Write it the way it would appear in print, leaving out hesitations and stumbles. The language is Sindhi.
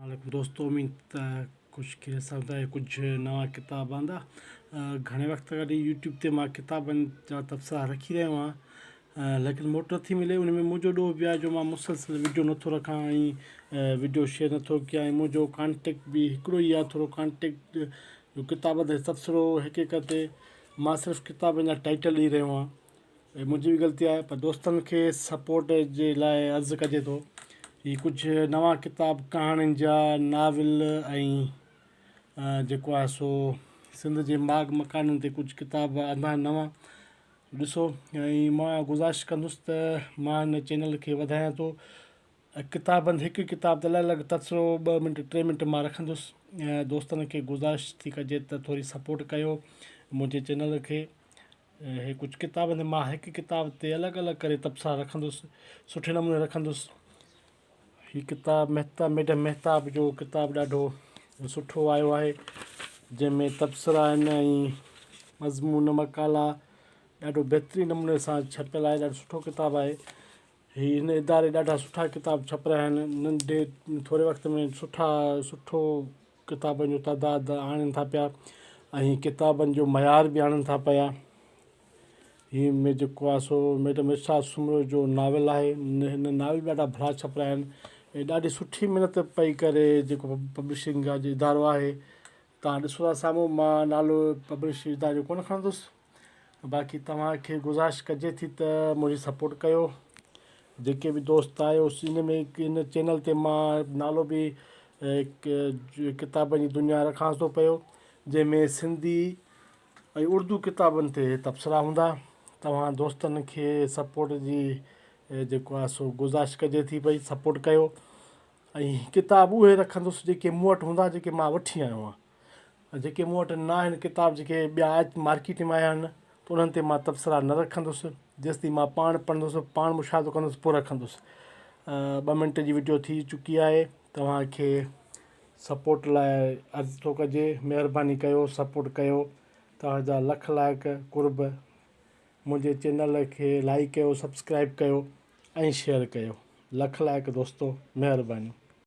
عليڪم دوستو اميد ته خوش خير سان هوندا ۽ ڪجهه نوان ڪتاب آندا گهڻي وقت کان وٺي يوٽيوب تي مان ڪتابن جا تبصرا رکي رهيو آهيان ليڪن موٽ نٿي ملي ان ۾ منهنجو ڏوهه به آهي جو مان مسلسل وڊيو نٿو رکان ۽ وڊيو شيئر نٿو ڪيان ۽ منهنجو ڪانٽيڪٽ به هڪڙو ئي آهي ٿورو ڪانٽيڪٽ جو ڪتابن تي تبصرو هڪ هڪ تي مان صرف ڪتابن جا ٽائٽل ڏئي رهيو آهيان اهي منهنجي به غلطي آهي پر دوستن کي سپورٽ جي لاء عرض ڪجي ٿو هي ڪجهه نوان ڪتاب ڪهاڻين جا ناول ۽ جيڪو آهي سو سنڌ جي ماڳ مڪانن تي ڪجهه ڪتاب آندا آهن نوان ڏسو ۽ مان گذارش ڪندس ته مان هن چينل کي وڌايان ٿو ڪتابن هڪ ڪتاب تي الڳ الڳ تبصرو ٻه منٽ ٽي منٽ مان رکندس دوستن کي گذارش ٿي ڪجي ته ٿوري سپورٽ ڪيو منهنجي چينل کي هي ڪجهه ڪتابن تي مان هڪ ڪتاب تي الڳ الڳ ڪري تبصرا رکندس سٺي نموني رکندس هي ڪتاب مهتا ميڊم مهتاب جو ڪتاب ڏاڍو سٺو آيو آهي جنهن ۾ تبصرا آهن ۽ مضمون مقالا ڏاڍو بهترين نموني سان ڇپيل آهي ڏاڍو سٺو ڪتاب آهي هي هن اداري ڏاڍا سٺا ڪتاب ڇپرايا آهن ننڍي ٿوري وقت ۾ سٺا سٺو ڪتابن جو تعداد آڻين ٿا پيا ۽ ڪتابن جو معيار به آڻين ٿا پيا هي ۾ جيڪو آهي سو ميڊم ارشاد سومرو جو ناول آهي هن ناول به ڏاڍا ڀلا ڇپرايا آهن ۽ ڏاڍي سٺي محنت پئي ڪري جيڪو پبلشنگ جو ادارو آهي توهان ڏسو ٿا سامهون مان نالو پبلش اداري جو ڪونه کڻندس باقي توهان کي گذارش ڪجي ٿي ته منهنجي سپورٽ ڪيو جيڪي به دوست آهيو ان ۾ ان چينل تي مان نالو به ڪتابن جي دنيا رکان ٿو پيو جنهن ۾ سنڌي ۽ اردو ڪتابن تي تبصرا هوندا توهان دوستن کي سپورٽ جي جيڪو آهي سو گذارش ڪجي ٿي پئي سپورٽ ڪيو ۽ ڪتاب اهي رکندس جيڪي مون وٽ هوندا جيڪي مان وٺي آيو آهيان جيڪي مون وٽ نه آهن ڪتاب جيڪي ٻيا مارڪيٽ ۾ آيا آهن ته انهن تي مان تبصرا نه رکندس جيستائين مان پاڻ پڙهندس پاڻ مشاهدو ڪندس پوء رکندس ٻه منٽ جي وڊيو ٿي چڪي آهي توهان کي سپورٽ لاء عرض ٿو ڪجي مهرباني ڪيو سپورٽ ڪيو توهان جا لک لائق قرب منهنجي چينل کي لائڪ ڪيو سبسڪرائب ڪيو ۽ شيئر ڪيو لک لائق دوستو مهرباني.